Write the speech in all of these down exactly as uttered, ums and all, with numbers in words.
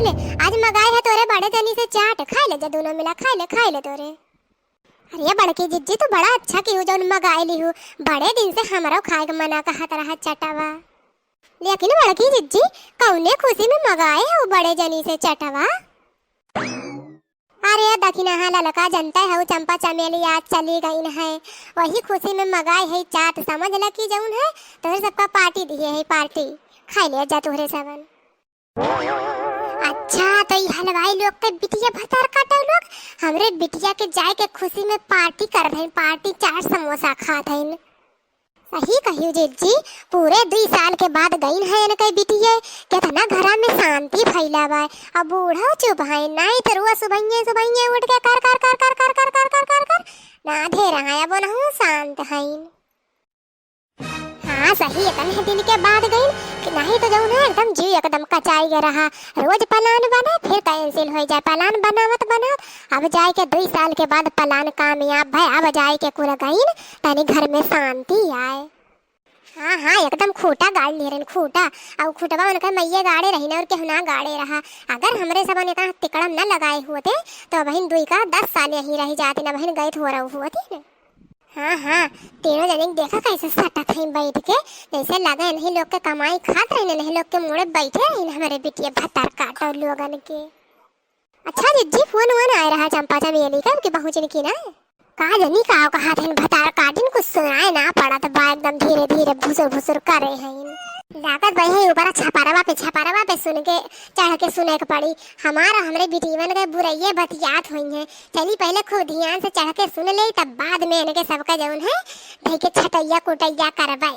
ले, आज मगाए है तोरे बड़े जनी से चाट, खाइ ले जा दोनों मिला, खाइ ले, खाइ ले तोरे। अरे बड़की जिज्जी, तू बड़ा अच्छा किहू जौन मगाए लिहू, बड़े दिन से हमरो खाए के मना कहत रहा चटवा। लेकिन बड़की जिज्जी, कौने खुशी में मगाए है उ बड़े जनी से चटवा? अरे दखिनहा ललका, जनते हउ चंपा चमेली आज चली गइन है, वही खुशी में मगाए है चाट, समझ ल कि जौन है तोहरे सबका पार्टी दिहे है, पार्टी। खाइ ले जा तोहरे सबन। अच्छा, तो ई हलवाई लोग के बिटिया भतार काटउ लोग हमरे बिटिया के जाए के खुशी में पार्टी करत हइन, पार्टी, चाट समोसा खात हइन। सही कहियो जिज्जी, पूरे दुई साल के बाद गइन है इनके बिटिये, केतना घरा में शांति फैला बा। अब बूढ़ो चुप है, नाहीं तो रोज सुबहिये सुबहिये उठ के कर कर कर कर कर कर कर कर कर कर नाधे रहा, अब ओनहु शांत हइन। हाँ सही, इतने दिन के बाद गइन कि नाहीं तो जौन है एकदम जीव एकदम कचाई गए रहा। रोज plan बने फिर cancel होइ जाए, plan बनावत बनावत अब जाए के दुई साल के बाद plan कामयाब भए, अब जाए के कुल गइन तनी घर में शांति आए। हाँ, हाँ, एकदम खूँटा गाड़ लिहे रहिन, खूँटा। अउ खूँटवा उनके मइये गाड़े रहिन अउर केहू ना गाड़े रहा। अगर हमरे सबन एतना तिकड़म न लगाए होते, तो अबहिन दुई का दस साल यहीं रहि जातिन, अबहिन गए थोरउ होतिन। हाँ, हाँ, तीनों जने देखा कैसे सटत हईं बैठ के, जैसे लगे इन्हीं लोग के कमाई खात रहिन, इन्हीं लोग के मुड़े बैठे रहिन हमरे बिटिया भतार काटउ लोगन के। अच्छा जिज्जी, फोन वोन आए रहा चंपा चमेली का कि पहुँचने की ना? का जनी का कहत हइन भतार काटिन, कुछ सुनाए ना पड़त बा, एकदम धीरे धीरे भुसुर भुसुर करे हइन। लागत बा यही ऊपर छपरवा पे, छपरवा पे सुन के, चढ़ के सुने के पड़ी। हमार हमरे बिटीवन के बुरइये बतियात होइहैं। चली पहिले खूब ध्यान से चढ़ के सुन लेई, तब बाद में इनके सबका जौन है धइ के छटइया कुटइया करबै।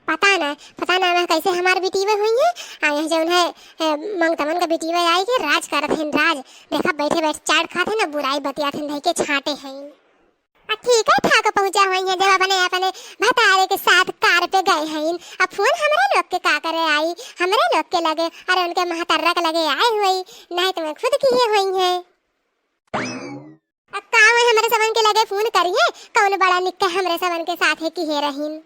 पता ना, पता ना वह कैसे हमार बिटिया होइहैं। आ यह जौन है, ए, मंगतमन का बिटिया आई के राज करत हइन राज। देखा बैठे बैठे चाट खात हइन ना, बुराई बतियात हइन, धइ के छाँटे हइन। आ ठीक है, ठाक पहुँचा होइहैं, जब अपने, अपने भतारे के साथ कार पे गए हइन। अब फोन हमरे लोग के का करे आई, हमरे लोग के लगे, अरे उनके महतर्रा के लगे आए होई, नाहीं तो वह खुद किहे होइहैं। अब का वह हमरे सबन के लगे फोन करिहैं, कौन बड़ा निक्का हमरे सबन के साथे किहे रहिन।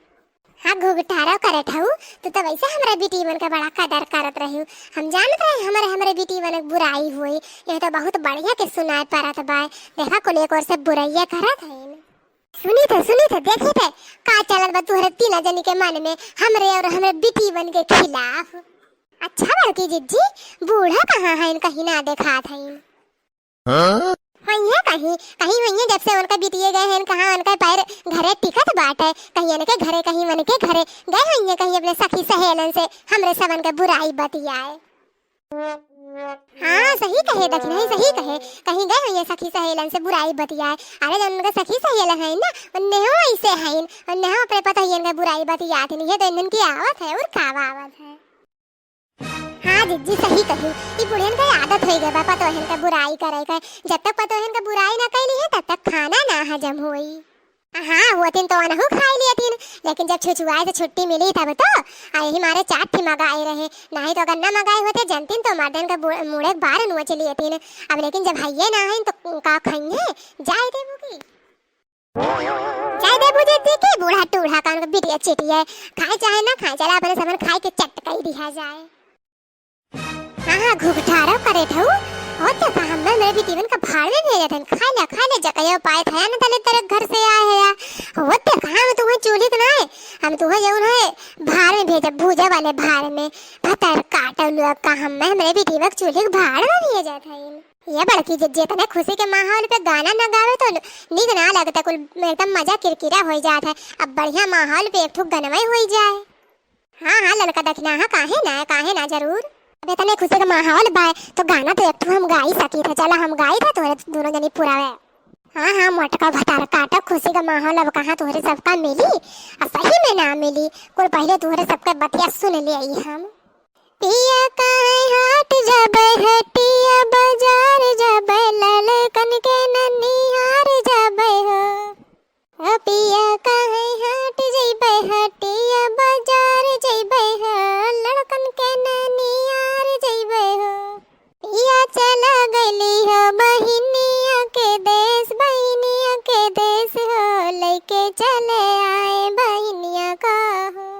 हाँ, घुघटारव करत हऊ, तू तो वैसे हमरे बिटियवन के बड़ा कदर करत रहिउ। हम जानत रहे हमरे, हमरे बिटियवन के बुराई होई, यह तो बहुत बढ़िया के सुनाए परत बा। देखा, कुल एक ओर से बुरइया करत हइन। सुनी थे, सुनी थे, देखी थे, का चलत बा तुहरे तीना जनी के मन में, हमरे और हमरे बिटियवन के खिलाफ। अच्छा बड़की जिज्जी, बूढ़ा कहाँ हइन, कहीं ना देखात हइन। हाँ? होइहैं कहीं, कहीं होइहैं, जब से उनका बिटिया गए हइन, कहाँ उनका पैर घरे टिकत बाटे, कहीं इनके घरे, कहीं उनके घरे गए होइहैं, कहीं अपने सखी सहेलन से हमरे सबन के बुराई बतियाए। हाँ, सही कहे दखिनही, सही कहे, कहीं गए होइहैं सखी सहेलन से बुराई बतियाए। अरे जौन उनके सखी सहेलन हइन ना, उन्हें हो ऐसे हइन, उन्हें हो अपने पतोहियन के बुराई बतियात हइन, ये तो इन्हन की आवत है और का आवत है। हाँ जिज्जी, सही कही, ई बुढ़ियन के आदत होइ गए बा पतोहन के बुराई करे के। जब तक पतोहन के बुराई ना कैली है, तब तक खाना ना हजम होई। हाँ, होतिन तो अनहू खाई लियतिन, लेकिन जब छुछुआए से छुट्टी मिली तब तो, आ यही मारे चार ठी मगाए रहे, नाहीं तो अगर ना मगाए होते जनतिन तो मर्दन के बु-, मुड़े बार नोच लियतिन। अब लेकिन जब हइये ना हइन तो का खइहैं, जाए देबू की? जाए देबू जिज्जी की बूढ़ा टूढ़ा कान के बिटिया चिटिया, खाए चाहे ना खाए, चला अपने सबन खाए के चट कई दिहा जाए। हाँ, हाँ, घुघटारव करे ठऊ, होते का हम मेरे बिटियवन का भाड़ में भेजत हन, खाए ले, खाए ले, जकयो पाए थया न तले तेरे घर से आए है या, होते का हम तुहैं चूल्ही के नाए, हम तुहैं जौन है भाड़ में भेजब, भूजे वाले भाड़ में, भतर काटव लोग का हम मेरे बिटियवन के चूल्ही के भाड़ में भेजत हन। ये बड़की जिज्जी, इतने खुशी के माहौल पे गाना न गावे तो नीक ना लगता, कुल एकदम मजा किरकिरा होइ जात है। अब बढ़िया माहौल पे एक ठो गनवई होइ जाए। हाँ, हाँ, ललका दखिनहा, काहे ना, काहे ना, जरूर। अब इतने खुशी के माहौल बाय तो गाना तो एक ठो हम गाई सकी थे। चला हम गाई थे, तोहरे दोनों जनी पुरावे। हाँ, हाँ, मोटका भतार काटो, खुशी का माहौल अब कहाँ तोहरे सबका मिली, आ सही में ना मिली। कुल पहिले तोहरे सबके बतिया सुन ले आई हम। पिया काहे हाट जाबे, हटिया बाजार जाबे, ललकन के ननिहार जाबे हो। ओ पिया काहे हाट जइबे, हटिया बाजार जइबे हो, लड़कन के ननिहार जइबे हो। पिया चला गइली हो बहिनिया के देश, बहिनिया के देश हो, लइके चले आए बहिनिया का हो।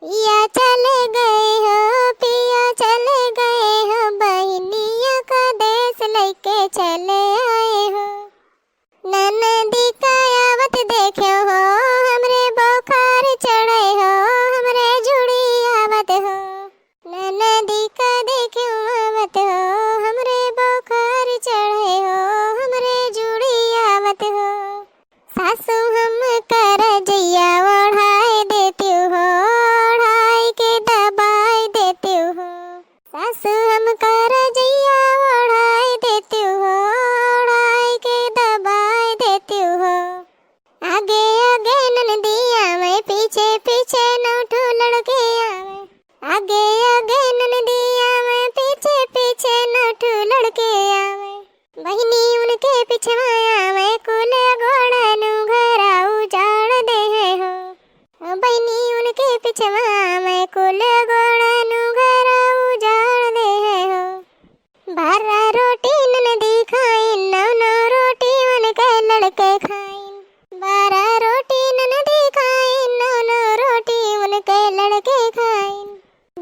पिया चले गए हो, पिया चले गए हो, बहिन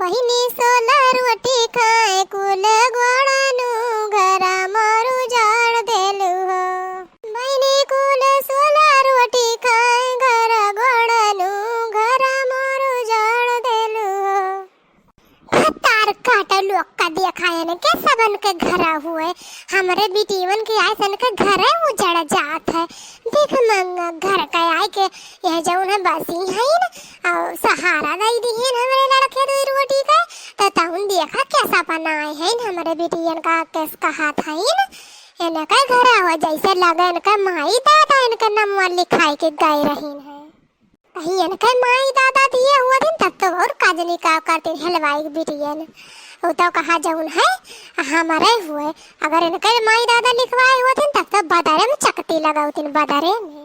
बहिनी सोला रोटी खाए कुल गोड़ानू, घरा मारू जाड़ देलू हो। बहिनी कुल सोला रोटी खाए, घरा गोड़ानू, घरा मारू जाड़ देलू हो। भतार काटा लोग का देखा, इनके सबन के घरा हुए, हमरे बिटियन के आए सन के घरे उजड़ जात है। देख मंगा घर के आए के यह जौन है बसी है न, और सहारा दई दी है हमरे लड़के दुई रोटी का, तो तउन देखा कैसा बनाए है न हमरे बिटियन का, कैस कहा था न। इनके घरा हुए जैसे लगे इनके माई दादा इनके नमवा लिखाई के गए रहीन है। कहीं इनके माई दादा दिए हुए दिन तब तो और काजनी का करतीन हलवाई बिटियन। वो तो कहा जौन है हमारे हुए, अगर इनके माई दादा लिखवाए हुए दिन तब तो बदरे में चकती लगावतीन, बदरे में।